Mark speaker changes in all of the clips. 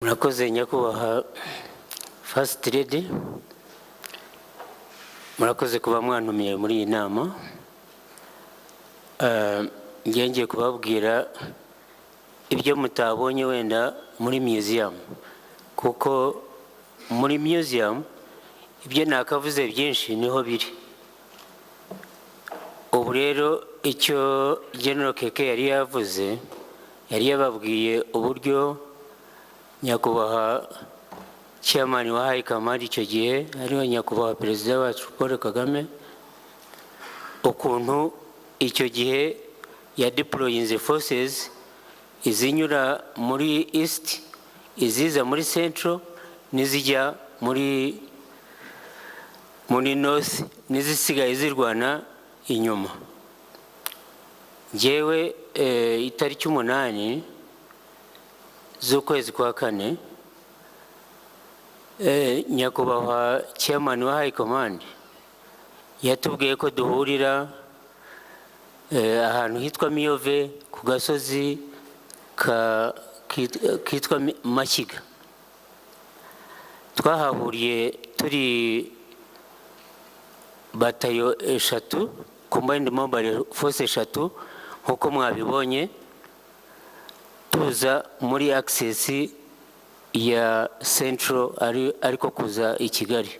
Speaker 1: Murakoze, nyakubahwa First Lady. Murakoze kuba mwantumiye muri iyi nama. Ngiye kubabwira ibyo mutabonye wenda muri museum, kuko muri museum ibyo nakavuze byinshi niho biri. Ubu rero icyo General Keke yari yavuze, yari yababwiye uburyo nyakubahwa chairman wa High Command icyo gihe, ariwe nyakubahwa Perezida wacu Paul Kagame, ukuntu icyo gihe ya deployinze forces, izinyura muri east, iziza muri central, n'izijya muri north, n'izisigaye zirwana inyuma. Njyewe itariki 8 z'ukwezi kwa kane, nyakubahwa chairman wa High Command yatubwiye ko duhurira ahantu hitwa Miyove, ku gasozi kitwa Mashyiga. Twahahuriye turi batayo eshatu, combined mobile force eshatu, nk'uko mwabibonye, tuza muri axis ya central, ariko kuza i Kigali.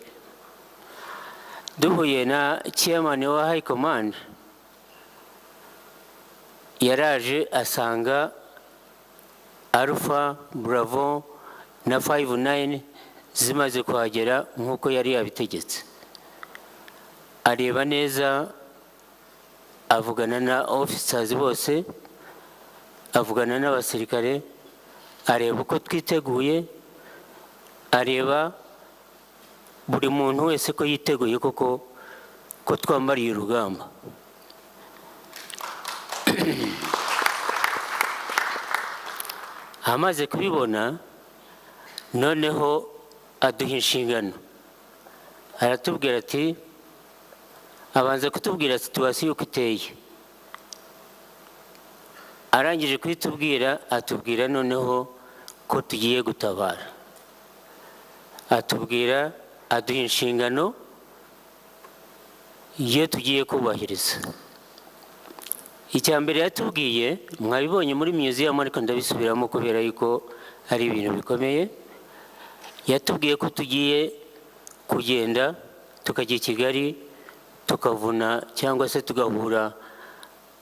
Speaker 1: Duhuye na chairman wa High Command, yaraje asanga Alpha, Bravo na 59 zimaze kuhagera nk'uko yari yabitegetse. Areba neza, avugana na officers bose, avugana n'abasirikare, areba uko twiteguye, areba buri muntu wese ko yiteguye koko, ko twambariye urugamba. Amaze kubibona, noneho aduha inshingano, aratubwira ati, abanza kutubwira situation uko iteye. Arangije kuyitubwira, atubwira noneho ko tugiye gutabara, atubwira, aduha inshingano iyo tugiye kubahiriza. Icya mbere yatubwiye mwabibonye muri museum, ariko ndabisubiramo kubera yuko ari ibintu bikomeye. Yatubwiye ko tugiye kugenda tukajya i Kigali, tukavuna cyangwa se tugahura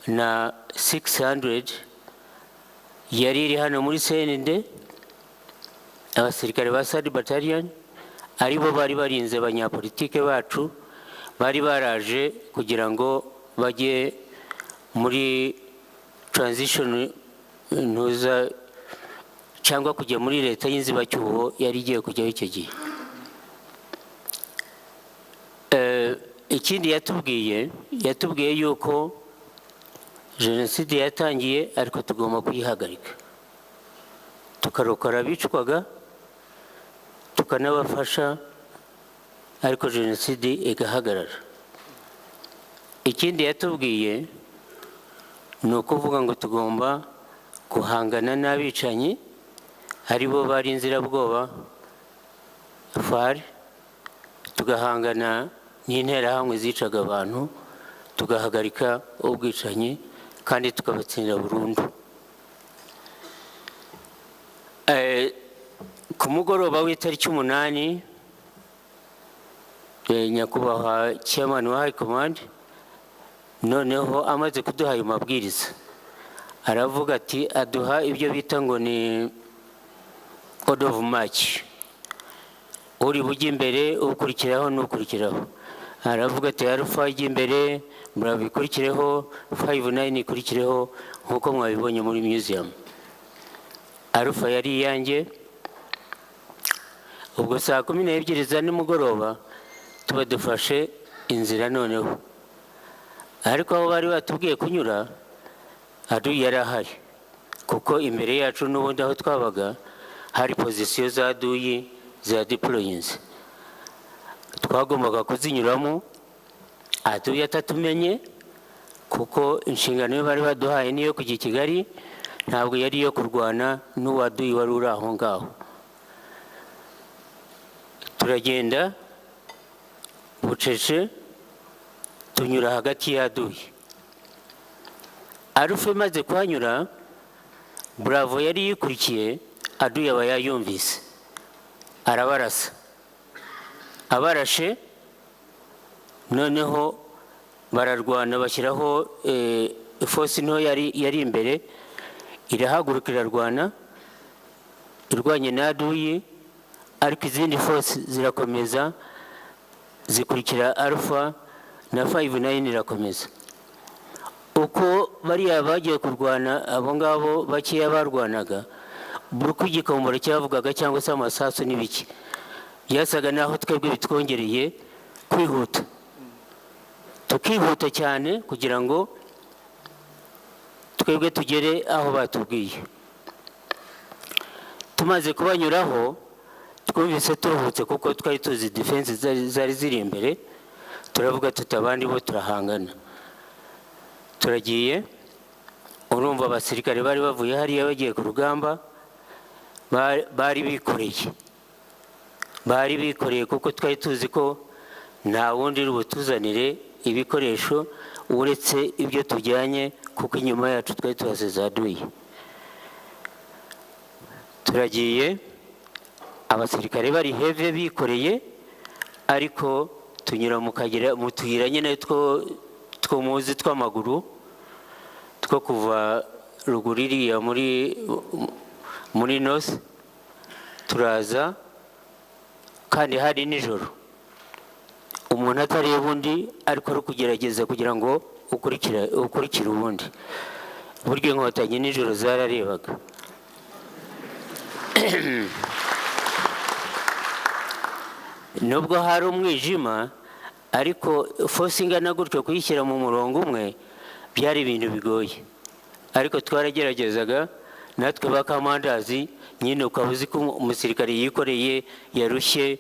Speaker 1: na 600 yari iri hano muri CND, abasirikare ba Third Battalion, aribo bari barinze abanyapolitike bacu bari baraje kugira ngo bajye muri transition ntuza, cyangwa kujya muri leta y'inzibacyuho yari igiye kujyaho icyo gihe. Ikindi yatubwiye yuko jenoside yatangiye, ariko tugomba kuyihagarika, tukarokora abicwaga, tukanabafasha, ariko jenoside igahagarara. Ikindi yatubwiye ni ukuvuga ngo tugomba guhangana n'abicanyi, aribo bari inzirabwoba FAR, tugahangana n'interahamwe zicaga abantu, tugahagarika ubwicanyi kandi tukabatsinda burundu. Ku mugoroba w'itariki 8, nyakubahwa chairman wa High Command noneho amaze kuduha ayo mabwiriza, aravuga ati, aduha ibyo bita ngo ni order of march, uri bujye imbere, ukurikiraho n'ukurikiraho. Aravuga ati: "Alpha ijya imbere, Bravo ikurikireho, 59 ikurikireho," nk'uko mwabibonye muri museum. Alpha yari iyanjye. Ubwo saa 12 za nimugoroba tuba dufashe inzira noneho, ariko aho bari batubwiye kunyura, adui yari ahari, kuko imbere yacu n'ubundi aho twabaga hari position za adui za deployinze. Twagombaga kuzinyuramo adui atatumenye, kuko inshingano yo bari baduhaye niyo kujya i Kigali, ntabwo yari iyo kurwana n'uwo adui wari uri aho ngaho. Turagenda bucece, tunyura hagati y'aduyi. Alpha imaze kuhanyura, Bravo yari yikurikiye aduyi, aba yayumvise, arabarasa. Abarashe, noneho bararwana, bashyiraho force nto yari imbere, irahaguruka, irarwana, irwanye na aduyi, ariko izindi force zirakomeza zikurikira Alpha na 59, irakomeza. Uko bariya bagiye kurwana, abo ngabo bakeya barwanaga, buri uko igikomboro cyavugaga cyangwa se amasasu n'ibiki, byasaga naho twebwe bitwongereye kwihuta, tukihuta cyane kugira ngo twebwe tugere aho batubwiye. Tumaze kubanyuraho, twumvise turuhutse, kuko twari tuzi defense zari ziri imbere. Turavuga tuti: "Abandi bo turahangana." Turagiye. Urumva, abasirikare bari bavuye hariya bagiye ku rugamba bari bikoreye, bari bikoreye, kuko twari tuzi ko nta wundi uri butuzanire ibikoresho uretse ibyo tujyanye, kuko inyuma yacu twari tuhasize aduyi. Turagiye, abasirikare bari heavy, bikoreye, ariko tunyura mu kayira, mu tuyira nyine two muzi tw'amaguru, two kuva ruguru iriya muri north. Turaza, kandi hari nijoro, umuntu atareba undi, ariko ari kugerageza kugira ngo ukurikire ubundi. Burya Inkotanyi nijoro zararebaga. Nubwo hari umwijima, ariko force ingana gutyo kuyishyira mu murongo umwe byari ibintu bigoye, ariko twarageragezaga natwe ba commanders nyine. Ukaba uzi ko umusirikare yikoreye, yarushye,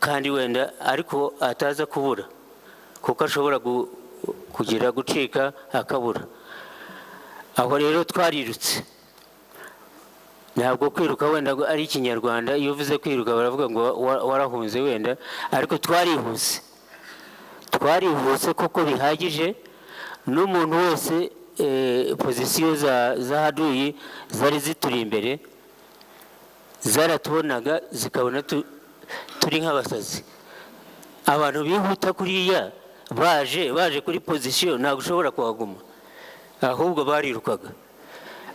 Speaker 1: kandi wenda ariko ataza kubura, kuko ashobora kugira gucika akabura. Aho rero twarirutse. Ntabwo kwiruka wenda ari Ikinyarwanda. Iyo uvuze kwiruka baravuga ngo warahunze wenda, ariko twarihuse, twarihuse koko bihagije. N'umuntu wese, position za haduyi zari zituri imbere zaratubonaga, zikabona turi nk'abasazi, abantu bihuta kuriya, baje kuri position, ntabwo ushobora kuhaguma. Ahubwo barirukaga,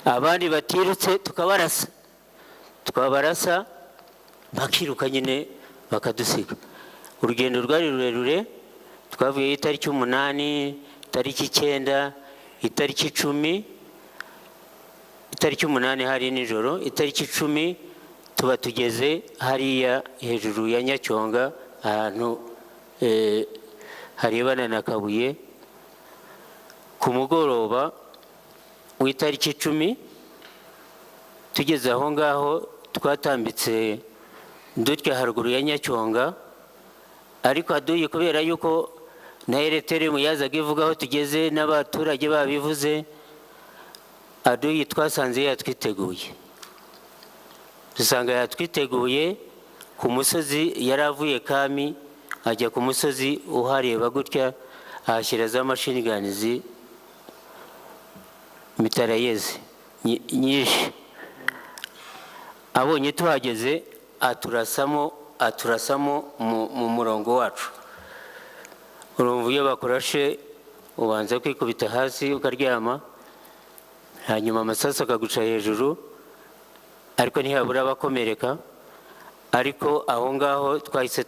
Speaker 1: abandi batirutse tukabarasa, twabarasa bakiruka nyine, bakadusiga. Urugendo rwari rurerure. Twavuyeyo itariki 8, itariki 9, itariki 10. Itariki 8 hari nijoro, itariki 10 tuba tugeze hariya hejuru ya Nyacyonga, ahantu harebana na Kabuye. Ku mugoroba w'itariki 10 tugeze aho ngaho, twatambitse dutya haruguru ya Nyacyonga, ariko aduyi, kubera yuko na RTLM yazaga ivuga aho tugeze n'abaturage babivuze, aduyi twasanze yatwiteguye. Dusanga yatwiteguye ku musozi. Yari avuye Kami, ajya ku musozi uhareba gutya, ahashyira za machine guns, mitrailleuses nyinshi. Abonye tuhageze, aturasamo mu murongo wacu. Urumva, iyo bakurashe ubanza kwikubita hasi ukaryama, hanyuma amasasu akaguca hejuru, ariko ntihabura abakomereka. Ariko aho ngaho twahise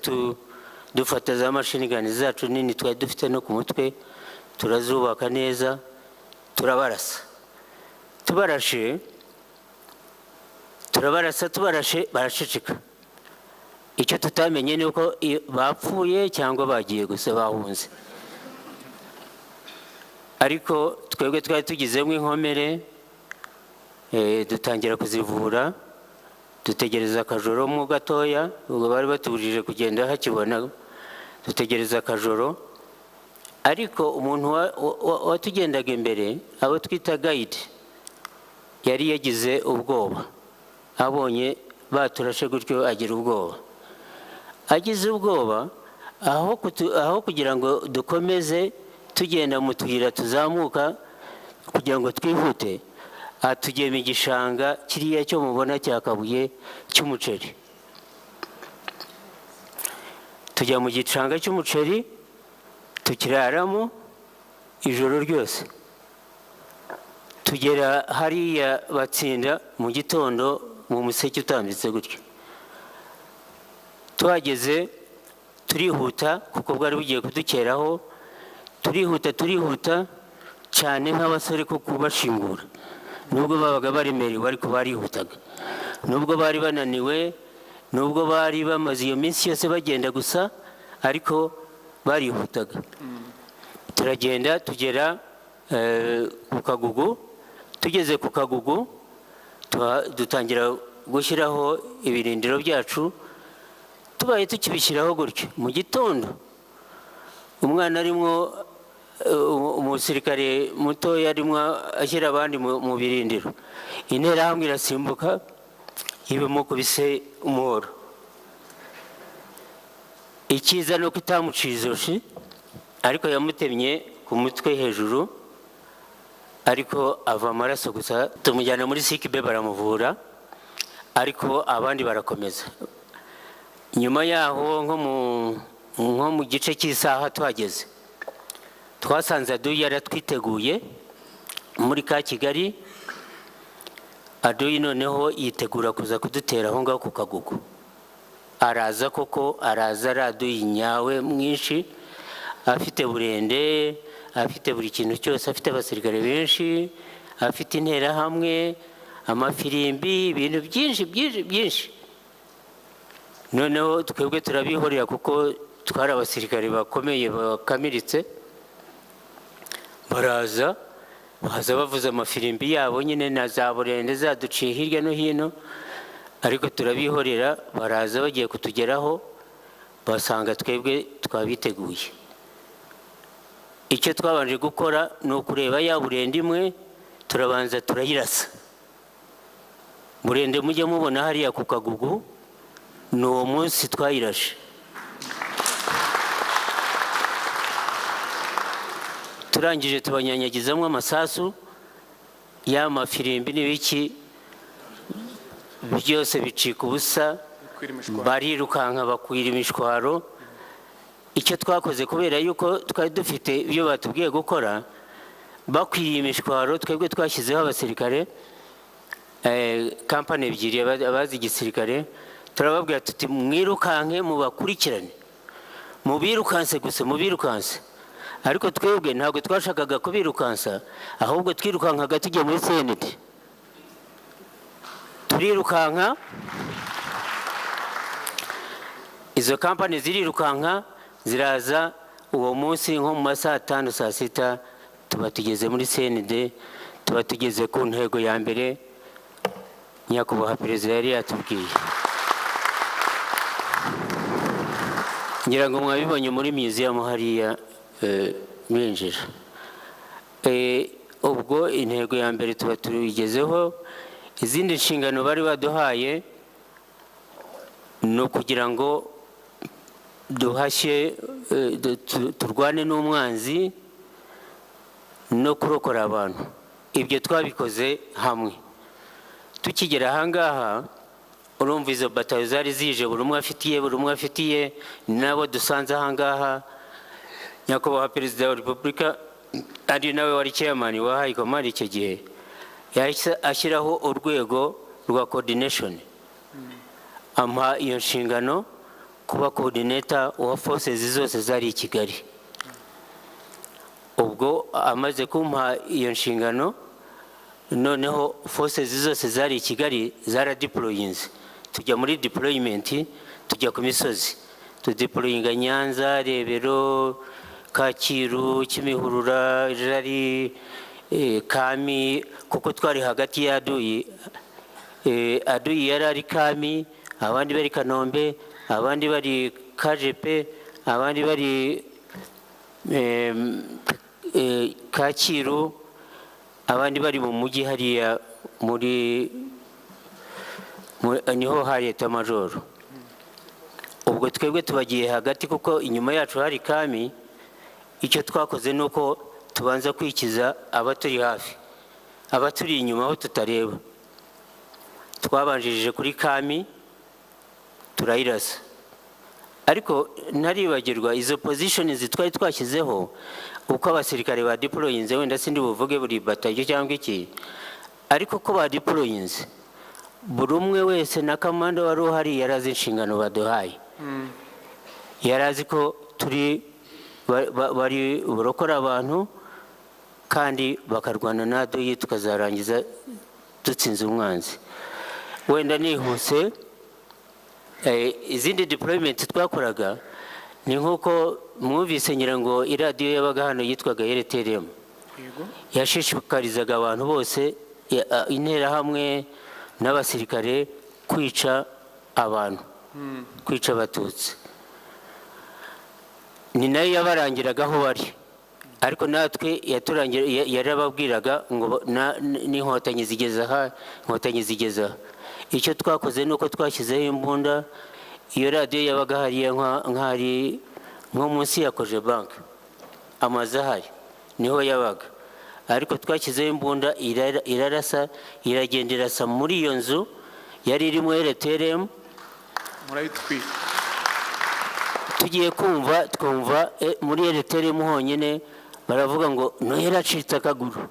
Speaker 1: dufata za machine gun zacu nini twari dufite no ku mutwe, turazubaka neza, turabarasa. Tubarashe, turabarasa, tubarashe baraceceka. Icyo tutamenye ni uko iyo bapfuye cyangwa bagiye gusa bahunze. Ariko twebwe twari tugizemo inkomere, dutangira kuzivura, dutegereza akajoro mo gatoya. Ubwo bari batubujije kugenda hakibona, dutegereza akajoro. Ariko umuntu watugendaga imbere, abo twita guide, yari yagize ubwoba. Abonye baturashe gutyo agira ubwoba. Agize ubwoba, aho kugira ngo dukomeze tugenda mu tuyira tuzamuka kugira ngo twihute, atugema igishanga kiriya cyo mubona cya Kabuye cy'umuceri. Tujya mu gishanga cy'umuceri, tukiraramo ijoro ryose, tugera hariya Batsinda mu gitondo, mu museke utambitse gutyo. Tuhageze turihuta, kuko bwari bugiye kudukeraho. Turihuta, turihuta cyane nk'abasore ko kubashingura, nubwo babaga baremerewe, ariko barihutaga, nubwo bari bananiwe, nubwo bari bamaze iyo minsi yose bagenda gusa, ariko barihutaga. Turagenda, tugera ku Kagugu. Tugeze ku Kagugu, dutangira gushyiraho ibirindiro byacu. Tubaye tukibishyiraho gutyo, mu gitondo umwana arimo, umusirikare mutoya arimo ashyira abandi mu birindiro, Interahamwe irasimbuka, ibimukubise umuhoro. Icyiza ni uko itamuciye ijosi, ariko yamutemye ku mutwe hejuru, ariko ava amaraso gusa. Tumujyana muri sick bay, baramuvura, ariko abandi barakomeza. Nyuma yaho, nko mu gice cy'isaha tuhageze, twasanze aduyi yaratwiteguye muri ka Kigali. Aduyi noneho yitegura kuza kudutera aho ngaho ku Kagugu. Araza koko, araza ari aduyi nyawe mwinshi, afite burende, afite buri kintu cyose, afite abasirikare benshi, afite Interahamwe, amafirimbi, ibintu byinshi byinshi byinshi. Noneho twebwe turabihorera, kuko twari abasirikare bakomeye bakamiritse. Baraza, baza bavuza amafirimbi yabo nyine na za burende zaduciye hirya no hino, ariko turabihorera. Baraza, bagiye kutugeraho basanga twebwe twabiteguye. Icyo twabanje gukora ni ukureba ya burende imwe, turabanza turayirasa. Burende mujye mubona hariya ku Kagugu, ni uwo munsi twayirashe. Turangije tubanyanyagizamo amasasu, ya mafirimbi n'ibiki byose bicika ubusa.
Speaker 2: Bakwira imishwaro.
Speaker 1: Barirukanka, bakwira imishwaro. Icyo twakoze, kubera yuko twari dufite ibyo batubwiye gukora, bakwiriye imishwaro, twebwe twashyizeho abasirikare, kampani ebyiri, abazi igisirikare, turababwira tuti: "Mwirukanke mubakurikirane, mubirukanse gusa, mubirukanse." Ariko twebwe ntabwo twashakaga kubirukansa, ahubwo twirukankaga tujya muri CND. Turirukanka, izo kampani zirirukanka, ziraza. Uwo munsi nko mu ma saa 5, saa 6, tuba tugeze muri CND, tuba tugeze ku ntego ya mbere nyakubahwa perezida yari yatubwiye. Ngira ngo mwabibonye muri museum hariya mwinjira. Ubwo intego ya mbere tuba tuyigezeho. Izindi nshingano bari baduhaye ni ukugira ngo duhashye, turwane n'umwanzi no kurokora abantu. Ibyo twabikoze hamwe. Tukigera ahangaha, urumva izo batayo zari zije, buri umwe afitiye, buri umwe afitiye nabo dusanze ahangaha. Nyakubahwa perezida wa repubulika, ari nawe wari chairman wa high command icyo gihe, yahise ashyiraho urwego rwa coordination, ampa iyo nshingano kuba coordinator wa forces zose zari i Kigali. Ubwo amaze kumpa iyo nshingano, noneho forces zose zari i Kigali zaradeployinze, tujya muri deployment, tujya ku misozi, tudeployinga Nyanza, Rebero, Kacyiru, Kimihurura, Jari, Kami, kuko twari hagati y'aduyi. Aduyi yari ari Kami, abandi bari Kanombe, abandi bari Kajepe, abandi bari Kacyiru, abandi bari mu mujyi hariya muri niho hari etamajoro. Ubwo Ubwo twebwe tubagiye hagati kuko inyuma yacu hari Kami. Icyo twakoze ni uko tubanza kwikiza abaturi hafi, abaturi inyuma aho tutareba. Twabanjirije kuri Kami, turayirasa. Ariko ntaribagirwa izo positions twari twashyizeho, uko abasirikare ba deployinze. Wenda sindi buvuge buri batayo cyangwa iki, ariko ko ba deployinze, buri umwe wese na commander wari uhari yari azi inshingano baduhaye, yari azi ko turi bari burokora abantu kandi bakarwana n'aduyi, tukazarangiza dutsinze umwanzi. Wenda nihuse, izindi deployment twakoraga ni nk'uko mwumvise, ngira ngo iradiyo yabaga hano yitwaga RTLM. Yashishikarizaga abantu bose, Interahamwe n'abasirikare, kwica abantu, kwica Abatutsi. Ni nayo yabarangiraga aho bari, ariko natwe yarababwiraga ngo n'Inkotanyi zigeze aha, Inkotanyi zigeze aha. Icyo twakoze ni uko twashyizeho imbunda. Iyo radiyo yabaga hariya nk'ahari nko munsi ya Cogebanque, amazu ahari niho yabaga, ariko twashyizeho imbunda, irarasa, iragenda irasa muri iyo nzu yari irimo RTLM.
Speaker 2: Murayitwika.
Speaker 1: Tugiye kumva twumva muri RTLM honyine baravuga ngo "Noheli acitse akaguru."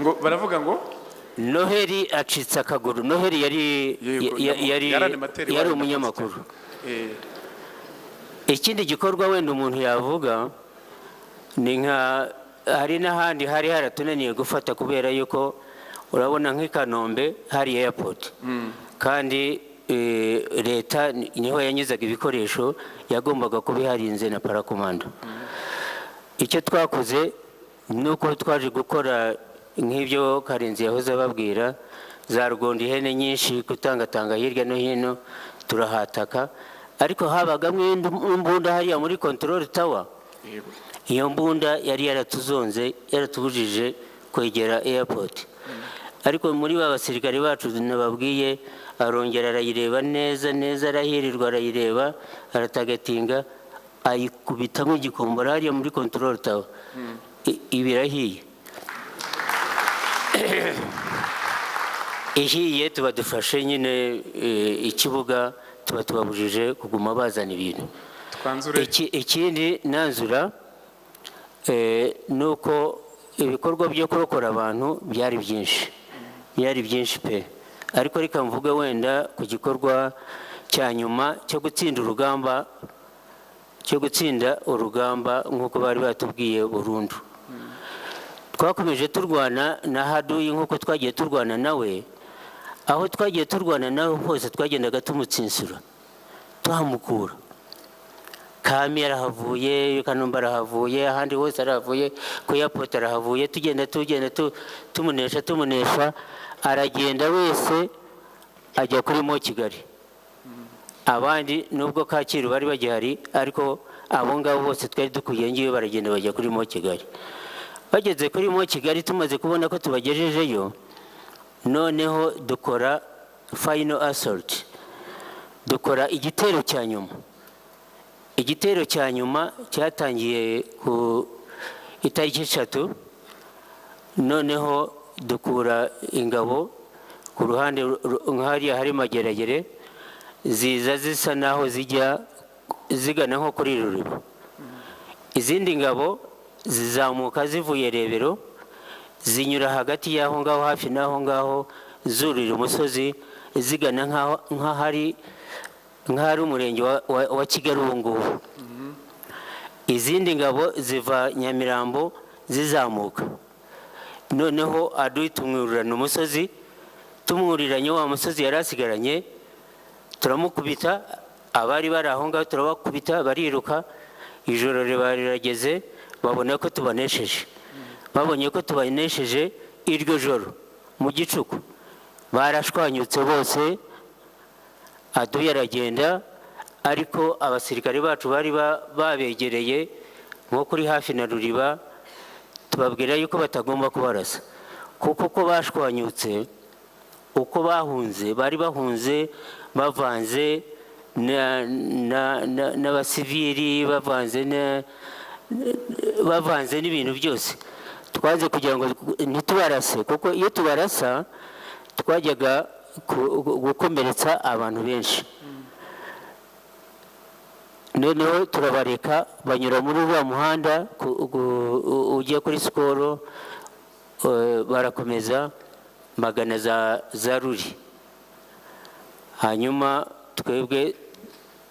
Speaker 2: Ngo baravuga ngo?
Speaker 1: "Noheli acitse akaguru." Noheli yari yari
Speaker 2: Yari animateur
Speaker 1: yari
Speaker 2: wa
Speaker 1: umunyamakuru. Ikindi gikorwa wenda umuntu yavuga ni nka hari n'ahandi hari haratunaniye gufata, kubera yuko urabona nk'i Kanombe hari airport, kandi leta niho yanyuzaga ibikoresho, yagombaga kuba iharinze na parakomando. Icyo twakoze ni uko twaje gukora nk'ibyo Karenzi yahoze ababwira, za rugondo, ihene nyinshi, gutangatanga hirya no hino, turahataka. Ariko habagamo imbunda hariya muri control tower. Iyo mbunda yari yaratuzonze, yaratubujije kwegera airport. Ariko muri ba basirikare bacu nababwiye, arongera arayireba neza neza, arahirirwa arayireba, aratargetinga, ayikubitamo igikombora hariya muri control tower. Iba irahiye. Ihiye, tuba dufashe nyine ikibuga, tuba tubabujije kuguma bazana ibintu.
Speaker 2: Twanzure.
Speaker 1: Ikindi nanzura ni uko ibikorwa byo kurokora abantu byari byinshi, byari byinshi pe. Ariko reka mvuge wenda ku gikorwa cya nyuma cyo gutsinda urugamba, cyo gutsinda urugamba nk'uko bari batubwiye burundu. Twakomeje turwana na haduyi nk'uko twagiye turwana nawe. Aho twagiye turwana nawe hose twagendaga tumutsinsura, tuhamukura. Kami yarahavuye, Kanombe arahavuye, ahandi hose arahavuye, ku airport arahavuye. Tugenda tugenda tumunesha, tumunesha, aragenda wese ajya kuri Mont Kigali. Abandi nubwo Kacyiru bari bagihari, ariko abo ngabo bose twari dukwiye ngiyo baragenda bajya kuri Mont Kigali. Bageze kuri Mont Kigali, tumaze kubona ko tubagejejeyo, noneho dukora final assault, dukora igitero cya nyuma. Igitero cya nyuma cyatangiye ku itariki 3. Noneho dukura ingabo ku ruhande nk'hariya hari Mageragere, ziza zisa naho zijya zigana nko kuri Ruriba. Izindi ngabo zizamuka zivuye Rebero, zinyura hagati y'aho ngaho, hafi n'aho ngaho, zurira umusozi zigana nk'ahari umurenge wa Kigali ubu ngubu. Izindi ngabo ziva Nyamirambo zizamuka. Noneho aduyi tumwurirana umusozi, tumwuriranye wa musozi yari asigaranye, turamukubita. Abari bari aho ngaho turabakubita, bariruka. Ijoro riba rirageze, babona ko tubanesheje. Babonye ko tubanesheje, iryo joro mu gicuku barashwanyutse bose. Aduyi aragenda, ariko abasirikare bacu bari babegereye nko kuri hafi na Ruriba, tubabwira yuko batagomba kubarasa, kuko uko bashwanyutse, uko bahunze, bari bahunze bavanze. n'abasivili bavanze n'ibintu byose. Twaze kugira ngo ntitubarase, kuko iyo tubarasa twajyaga gukomeretsa abantu benshi. Noneho turabareka banyura muri uriya muhanda ugiye kuri Sikoro, barakomeza magana za Ruri. Hanyuma twebwe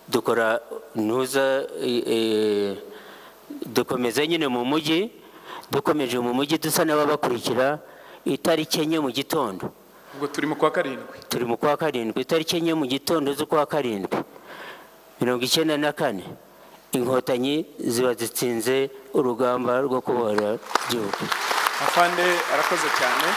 Speaker 1: dukora ntuza, dukomeza nyine mu mujyi. Dukomeje mu mujyi dusa n'ababakurikira, itariki 4 mu gitondo.
Speaker 2: Ubwo turi mu kwa karindwi.
Speaker 1: Turi mu kwa karindwi, itariki 4 mu gitondo z'ukwa karindwi 94, Inkotanyi ziba zitsinze urugamba rwo kubohora igihugu.
Speaker 2: Afande, arakoze cyane.